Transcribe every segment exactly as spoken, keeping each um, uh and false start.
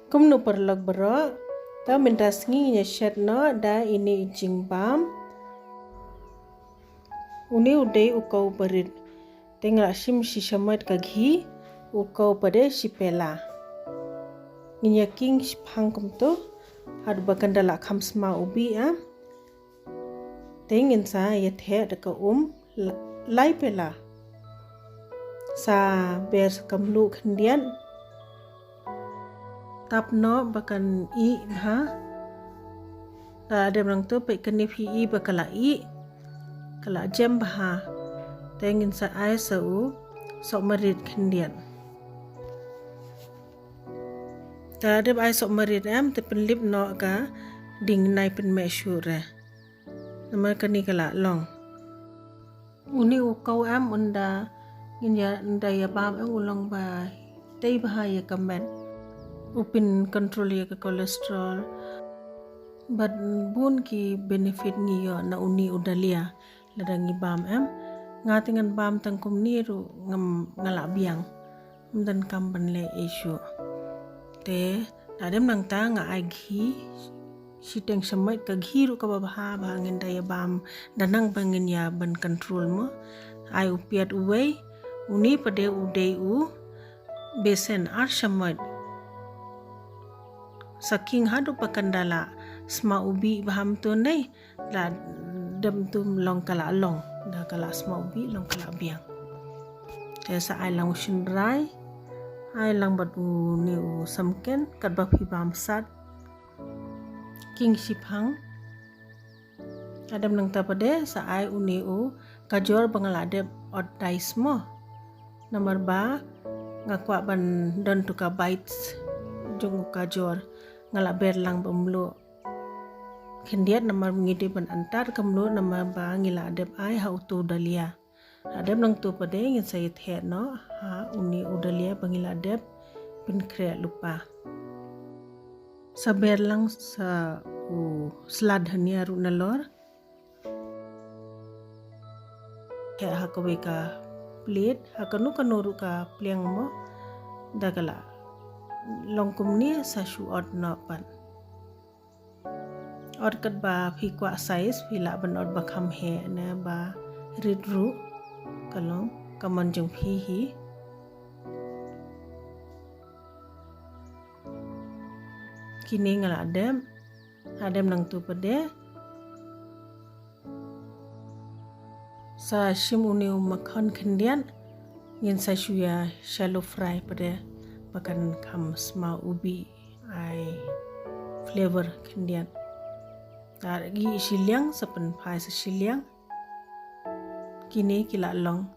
Kumno paralok baroh, ta mynta sngi ngin ïa shet noh da ine i jingbam. Une u dei u kaw barit. Te nga la shim shi shamoit ka ghi, u kaw pat de shi pela. Ngin ïa king shi phang kumto, haduh ba kan da la kham sma u bih ah. Te ngin sa ïa theh da ka um la-, lai pela. Sa ber sa ka mluh khyndiat. Tap noh ba kan ih bha. Lada dep nangto peit kane phi ih ba ka la ih, ka la jem bha. Te ngin sa ai sa u soh marit khyndiat. Lada dep ai soh marit em, te pynlip noh ka dieng nai pynmeh shuh re. Namar kane ka la long. Une u kaw em, ynda ngin ïa, ynda ïa bam em, u long ba tei bha ïa ka met. U pyn control ïa ka cholesterol. Bad bun ki benefit ngi ïoh na une u dalia lada ngi bam em. Nga te ngan bam tang kumne ruh ngam, nga la biang. Ym donkam ban leh ei shuh. Te lada dep nangta nga ai ghi, shiteng shamoit ka ghi ruh kaba bha ba ngin da ïa bam da nang ba ngin ïa ban control mo. Ai u piat uwei, une pat de u dei u besen, ar shamoit. Sa king haduh ba kan da la sma u bih bha, mynta ne la dep tum long ka la long, da ka la sma u bih long ka la biang. Te sa ai lang u shynrai, ai lang bad une u samken, katba phi bam sat. King shi phang. Lada dep nangta pat de sa ai une u kajor ba nga la dep ot dice mo. Namar ba nga kwah ban don tu ka bites jong u kajor, nga la ber lang ba mluh khyndiat namar ngi dei ban antar ka mluh namar ba ngi la dep ai ha uto u dalia. Lada dep nangto pat de ngin sa ïa theh noh ha une u dalia ba ngi la dep pynkhreh lypa. Sa ber lang sa u salad hania ruh nalor. Theh ha kawei ka plate, ha kano kano ruh ka pliang mo, da ka la long kumne sa shu ot noh pat. Ot katba phi kwah size, phi lah ban ot ba kham heh ne ba rit ruh, ka long ka mon jong phi hi. Kine nga la dep, la dep nangto pat de. Sa shim une u makhon khyndiat, ngin sa shu ïa shallow fry pat de, ba kan kham sma u bih ai flavor khyndiat. Lada ïoh shiliang, sa pynphai sa shiliang. Kine ki la long.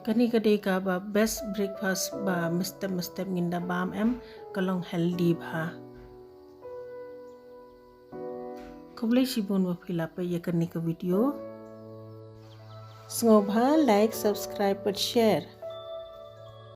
Kane ka dei kaba best breakfast ba mynstep mynstep ngin da bam em, ka long healthy bha. Khublei shibun ba phi la peit ïa kane ka video. Sngewbha like, subscribe bad share.